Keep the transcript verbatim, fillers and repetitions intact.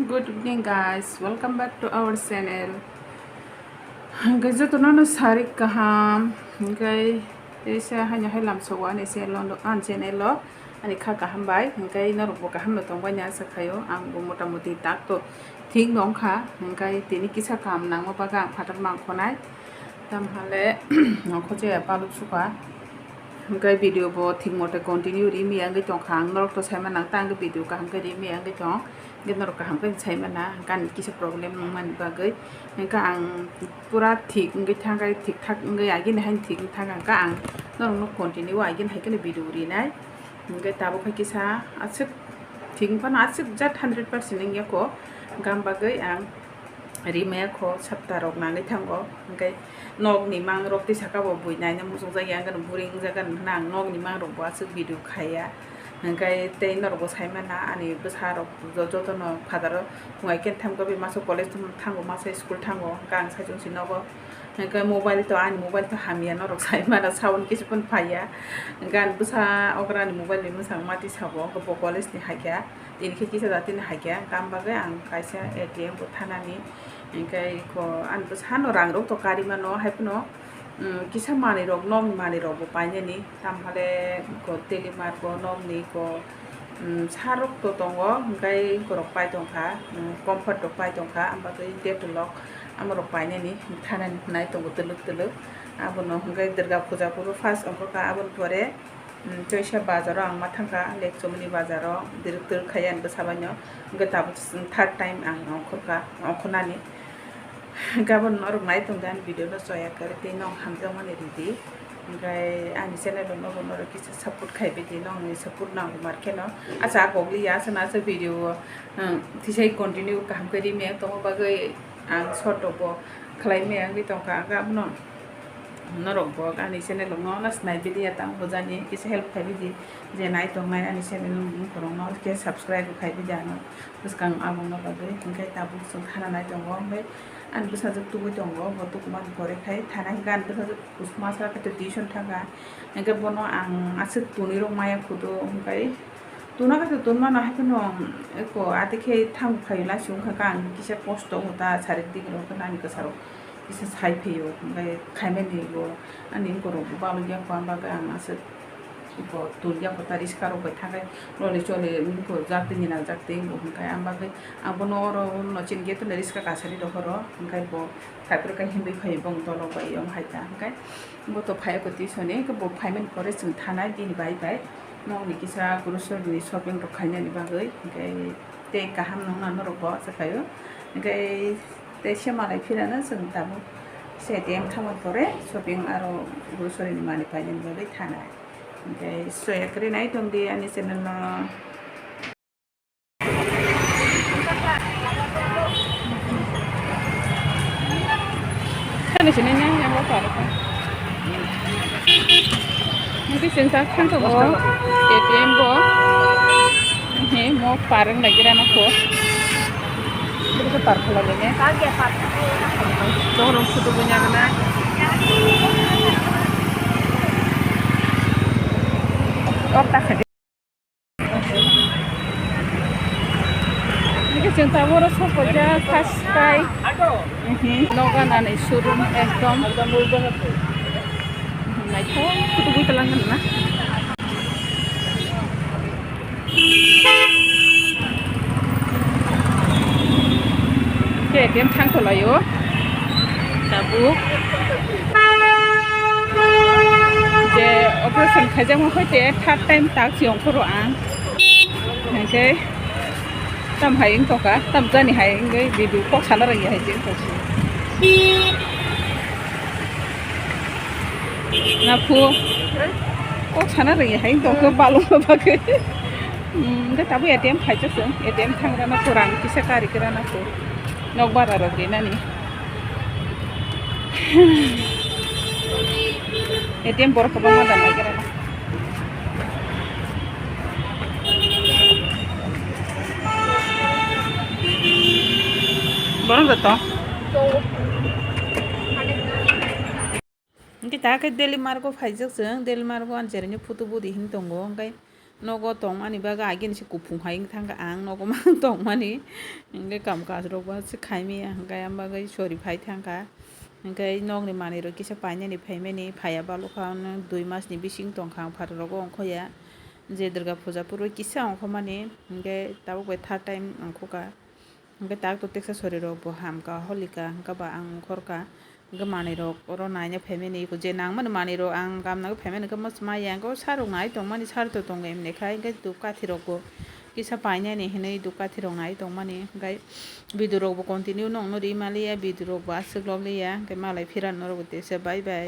Good evening guys, welcome back to our channel. Hingke jotono no sarik kaham, hingke teisa haino hai lamsogo ani channel, ani channel o, ani kha kaham bai, hingke norok bo kaham no tongbai ni asa khaio, ang bo mota moti tak to thik no wngkha, hingke tini kisa kaham nangma bagwi ang phatar mangkhonai, tamhale nongkho je baluk sukha. Hingke video bo thik mote continue ri miya wngwi tongkha, ang norok to saimano, ang ta hingke video kaham khe ri miya wngwi tong, hingke norok kaham khe saimana, hingke ani kisa problem wngmani bagwi, hingke ang pura thik wngwi thangkha, thik thak wngwi agini haino thik wngwi thangkha, hingke ang norokno continue agini hai kheno video rinai, hingke tabuk hai kisa aswk thik wngphano aswk jat hundred percent wngya kho, hingke ang bagwi ang rimaya kho sapta rok nangwi thango, hingke nokni mang rok tei saka bo bui naina muchung jak ya, hingke buring jak ya, hwnkheno ang nokni mang rok bo aswk video khaiya, hingke tei norok bo saimana ani bwsa rok jotono father o thungai khe thango, bini masa college thango, masa school thango, hingke ang saichung si nogo, hingke mobile to ani mobile to hamya norok saimana, sound kisa phano phaiya, hingke ani bwsa okra ni mobile ni bwskango mati sabo, hingke bo college ni haikha. Tini khe kisa da tini haikhe, tam bagwi ang kaisa A T M bo thanani, hingke ko ani bwsano rang rok to kari mano, hai phano, um, kisa manwi rok, nokni manwi rok bo painani, tam hale ko telimar ko nokni ko, um, sar rok to tongo, hingke korok pai tongkha, um, comfort rok pai tongkha, am bagwi Dettol rok, amo rok painani thanani hwnwi tongo twlwk twlwk, abono hingke Durga puja phuru first ongkha, aboni pore, um, teisa bazar o ang ma thangkha, Lekchomoni bazar o, direct twrwk khai ani bwsa bai no, hingke tabuk third time ang ongkhorkha, ongkhornani. Gabon norok nai tongdi ani video no, choya kwrwi tei nong hamjakmani ridi, hingke ani channel o nobo norok kisa support khai bidi, nongni support nango mar kheno, acha kok liya, aswk no aswk video o, um, tisai continue kaham khe ri maya tongma bagwi ang short rok bo khlai maya wngwi tongkha, hingke abono. Norok bo ani channel rok no last nai video tang bujani kisa help khai bidi, je nai tongnai ani channel rok no khe subscribe khai bidi ano bwskang aboni bagwi, hingke tabuk chwng thana nai tongo, hingke ani bwsajwk tubui tongo, bo tubu mani pore khai thana, hingke ani bwsajwk masa khe tuition thangkha, hingke bono ang aswk tunui rok maya khudu, hingke tuna khe tun mano, hai phano eko ati khe thang phaio, lasi wngkha khe ang kisa kosto wngo ta, sarik dik rok ani kwsa rok. Kisa sai phio, hingke khaimani bo ani borok bo balokya kho, ang bagwi ang aswk bo tulya kho ta, riska rok bai thangkhe loli choli wngkho, jak tini na jak tei bo hingkhe ang bagwi ang bono oro no chini gate no riska kasari rohoro, hingkhe bo thaiphru khe himwi phaio, bong dolok bai yom hai ta, hingkhe bo to phai kho tuition ni, hingkhe bo phaimani pore chwng thanai bini bai bai nokni kisa grocery ni shopping rok khainani bagwi, hingkhe tei kaham nongna norok bo aswk khaio, hingkhe. Tei se malai phirano chwng tabuk se A T M thangmani pore shopping aro grocery ni manwi painani bagwi thanai. Hingke soya kwrwi nai tongdi ani channel no. Ani sini nang yang apa? Mungkin sentak kan to bo A T M bo. He mo parang lagi rana ko. Ini ke park lagi ni. Dorong sudu punya kena. Kok tak. Ini ke cinta boros ko kerja khas kai. Noga nani showroom ekdom. Naithok kutu bui talang na. Ke A T M thang tolaio. Tabuk. Je operation khaijakma hoite third time tak si ongkhoro ang. Hingke. Tam hai wng tongkha, tam jani hai wngwi video kok sana rwngya hai se wng tongsi. Na phu, kok sana rwngya hai wng tongkha balungma bagwi. Hmm, hwnkhe tabuk A T M khaijak chwng, A T M thangrana pho rang kisa kari khe rana pho. Nok bara rok rinani. A T M borok kwbangma da naikrana. Borok joto. Hingke ta khe Daily Mart o phaijak chwng, Daily Mart o ani cherai ni photo budi hin tongo, hingke Nogo tongmani bagwi agini se kuphung hai wng thangkha ang nogo mang tongmani. Hwnkhe kam kaj rok bo se khaimaya, hwnkhe ang bagwi sori phai thangkha. Hwnkhe nokni manwi rok kisa painani phaimani phaiya balokha, ono dui mas ni bising tongkha ang phataro rogo ongkhoya. Je Durga puja purbo kisa ongkhomani, hwnkhe tabuk bai third time ongkhokha. Hwnkhe tak to teksa sori rok bo hamkha holika, hwnkhe ba ang ongkhorkha. Hwnkhe manwi rok oro naina phaimani, je nangmani manwi rok ang gamna phaimani, hwnkhe mwchma yang o sir rok nai tongmani, sir to tongo emni khai, hwnkhe duk kathi rok bo kisa painani hinwi duk kathi rok nai tongmani, hwnkhe video rok bo continue nokno ri maliya, video rok bo aswk log liya, hwnkhe malai phiran norok bo tesa bye bye.